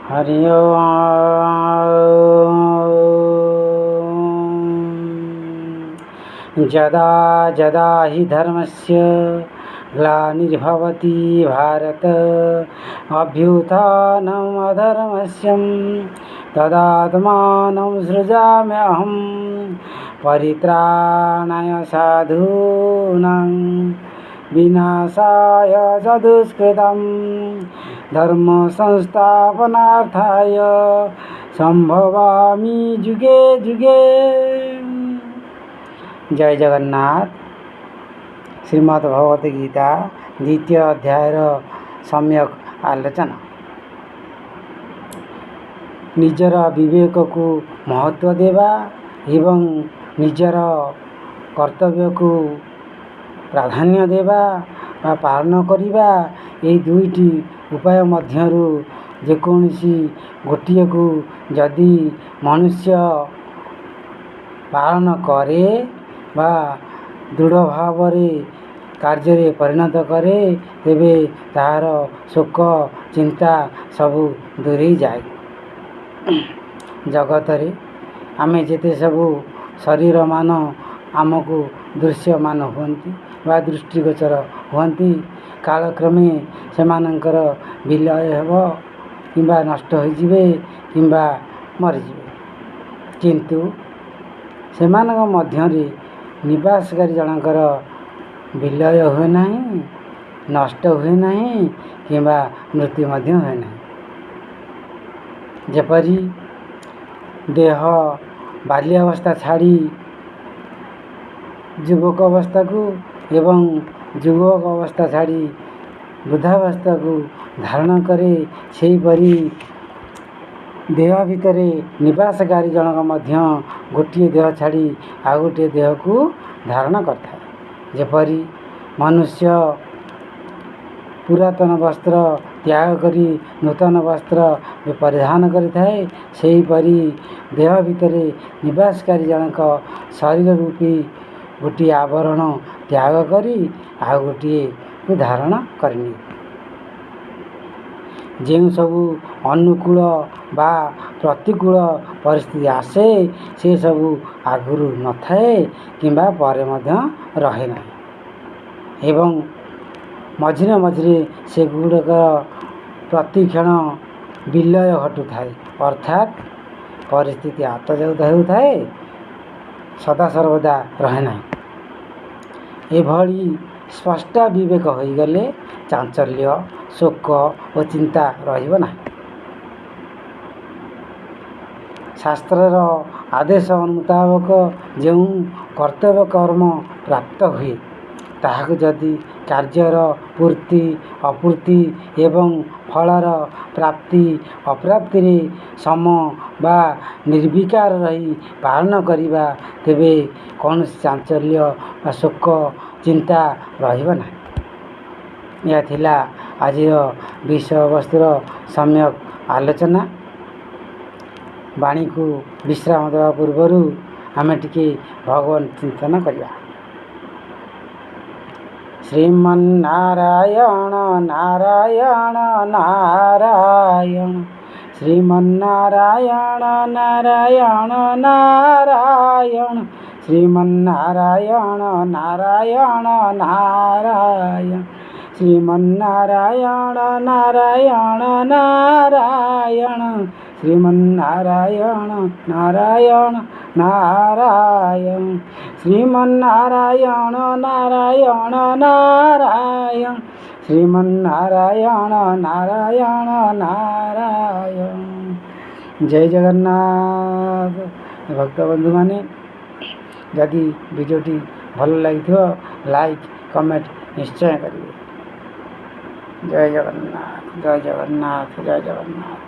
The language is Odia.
ହରି ଓଁ। ଯଦା ଯଦା ହି ଧର୍ମସ୍ୟ ଗ୍ଲାନିର୍ଭବତି ଭାରତ ଅଭ୍ୟୁତ୍ଥାନम् ଅଧର୍ମସ୍ୟ ତଦାତ୍ମାନଂ ସୃଜାମ୍ୟହಂ ପରିତ୍ରାଣାୟ ସାଧୂନାଂ ବିନାଶାୟ ଚ ଦୁଷ୍କୃତାಂ ଧର୍ମ ସଂସ୍ଥାପନାର୍ଥାୟ ସମ୍ଭବାମି ଯୁଗେ ଯୁଗେ। ଜୟ ଜଗନ୍ନାଥ। ଶ୍ରୀମଦ୍ ଭଗବତ ଗୀତା ଦ୍ୱିତୀୟ ଅଧ୍ୟାୟର ସମ୍ୟକ ଆଲୋଚନା। ନିଜର ବିବେକକୁ ମହତ୍ଵ ଦେବା ଏବଂ ନିଜର କର୍ତ୍ତବ୍ୟକୁ ପ୍ରାଧାନ୍ୟ ଦେବା ବା ପାଳନ କରିବା, ଏହି ଦୁଇଟି ଉପାୟ ମଧ୍ୟରୁ ଯେକୌଣସି ଗୋଟିଏକୁ ଯଦି ମନୁଷ୍ୟ ପାଳନ କରେ ବା ଦୃଢ଼ ଭାବରେ କାର୍ଯ୍ୟରେ ପରିଣତ କରେ, ତେବେ ତାହାର ଶୋକ ଚିନ୍ତା ସବୁ ଦୂରେଇ ଯାଏ। ଜଗତରେ ଆମେ ଯେତେ ସବୁ ଶରୀରମାନ ଆମକୁ ଦୃଶ୍ୟମାନ ହୁଅନ୍ତି ବା ଦୃଷ୍ଟିଗୋଚର ହୁଅନ୍ତି, କାଳକ୍ରମେ ସେମାନଙ୍କର ବିଲୟ ହେବ କିମ୍ବା ନଷ୍ଟ ହୋଇଯିବେ କିମ୍ବା ମରିଯିବେ। କିନ୍ତୁ ସେମାନଙ୍କ ମଧ୍ୟରେ ନିବାସକାରୀ ଜଣଙ୍କର ବିଲୟ ହୁଏ ନାହିଁ, ନଷ୍ଟ ହୁଏ ନାହିଁ କିମ୍ବା ମୃତ୍ୟୁ ମଧ୍ୟ ହୁଏ ନାହିଁ। ଯେପରି ଦେହ ବାଲ୍ୟାବସ୍ଥା ଛାଡ଼ି ଯୁବକ ଅବସ୍ଥାକୁ ଏବଂ ଯୁବକ ଅବସ୍ଥା ଛାଡ଼ି ବୃଦ୍ଧାବସ୍ଥାକୁ ଧାରଣ କରେ, ସେହିପରି ଦେହ ଭିତରେ ନିବାସକାରୀ ଜଣକ ମଧ୍ୟ ଗୋଟିଏ ଦେହ ଛାଡ଼ି ଆଉ ଗୋଟିଏ ଦେହକୁ ଧାରଣ କରିଥାଏ। ଯେପରି ମନୁଷ୍ୟ ପୁରାତନ ବସ୍ତ୍ର ତ୍ୟାଗ କରି ନୂତନ ବସ୍ତ୍ର ପରିଧାନ କରିଥାଏ, ସେହିପରି ଦେହ ଭିତରେ ନିବାସକାରୀ ଜଣକ ଶରୀର ରୂପୀ ଗୋଟିଏ ଆବରଣ ତ୍ୟାଗ କରି ଆଉ ଗୋଟିଏକୁ ଧାରଣ କରିନିଏ। ଯେଉଁ ସବୁ ଅନୁକୂଳ ବା ପ୍ରତିକୂଳ ପରିସ୍ଥିତି ଆସେ, ସେସବୁ ଆଗରୁ ନଥାଏ କିମ୍ବା ପରେ ମଧ୍ୟ ରହେ ନାହିଁ ଏବଂ ମଝିରେ ମଝିରେ ସେଗୁଡ଼ିକର ପ୍ରତିକ୍ଷଣ ବିଲୟ ଘଟୁଥାଏ, ଅର୍ଥାତ୍ ପରିସ୍ଥିତି ଆତଯାତ ହେଉଥାଏ, ସଦାସର୍ବଦା ରହେ ନାହିଁ। ଏଭଳି ସ୍ପଷ୍ଟ ବିବେକ ହୋଇଗଲେ ଚାଞ୍ଚଲ୍ୟ, ଶୋକ ଓ ଚିନ୍ତା ରହିବ ନାହିଁ। ଶାସ୍ତ୍ରର ଆଦେଶ ମୁତାବକ ଯେଉଁ କର୍ତ୍ତବ୍ୟ କର୍ମ ପ୍ରାପ୍ତ ହୁଏ, ତାହାକୁ ଯଦି କାର୍ଯ୍ୟର ପୂର୍ତ୍ତି ଅପୂର୍ତ୍ତି ଏବଂ ଫଳର ପ୍ରାପ୍ତି ଅପ୍ରାପ୍ତିରେ ସମ ବା ନିର୍ବିକାର ରହି ପାଳନ କରିବା, ତେବେ କୌଣସି ଚାଞ୍ଚଲ୍ୟ ବା ଶୋକ ଚିନ୍ତା ରହିବ ନାହିଁ। ଏହା ଥିଲା ଆଜିର ବିଷୟବସ୍ତୁର ସମ୍ୟକ ଆଲୋଚନା। ବାଣୀକୁ ବିଶ୍ରାମ ଦେବା ପୂର୍ବରୁ ଆମେ ଟିକେ ଭଗବାନ ଚିନ୍ତନ କରିବା। ଶ୍ରୀମନ୍ନାରାୟଣ ନାରାୟଣ ନାରାୟଣ, ଶ୍ରୀମନ୍ନାରାୟଣ ନାରାୟଣ ନାରାୟଣ, ଶ୍ରୀମନ୍ନାରାୟଣ ନାରାୟଣ ନାରାୟଣ, ଶ୍ରୀମନ୍ନାରାୟଣ ନାରାୟଣ ନାରାୟଣ, ଶ୍ରୀମନ୍ନାରାୟଣ ନାରାୟଣ ନାରାୟଣ, ଶ୍ରୀମନ୍ନାରାୟଣ ନାରାୟଣ ନାରାୟଣ, ଶ୍ରୀମନ୍ନାରାୟଣ ନାରାୟଣ ନାରାୟଣ। ଜୟ ଜଗନ୍ନାଥ। ଭକ୍ତ ବନ୍ଧୁମାନେ, ଯଦି ଭିଡ଼ିଓଟି ଭଲ ଲାଗିଥିବ, ଲାଇକ୍ କମେଣ୍ଟ ନିଶ୍ଚୟ କରିବେ। ଜୟ ଜଗନ୍ନାଥ, ଜୟ ଜଗନ୍ନାଥ, ଜୟ ଜଗନ୍ନାଥ।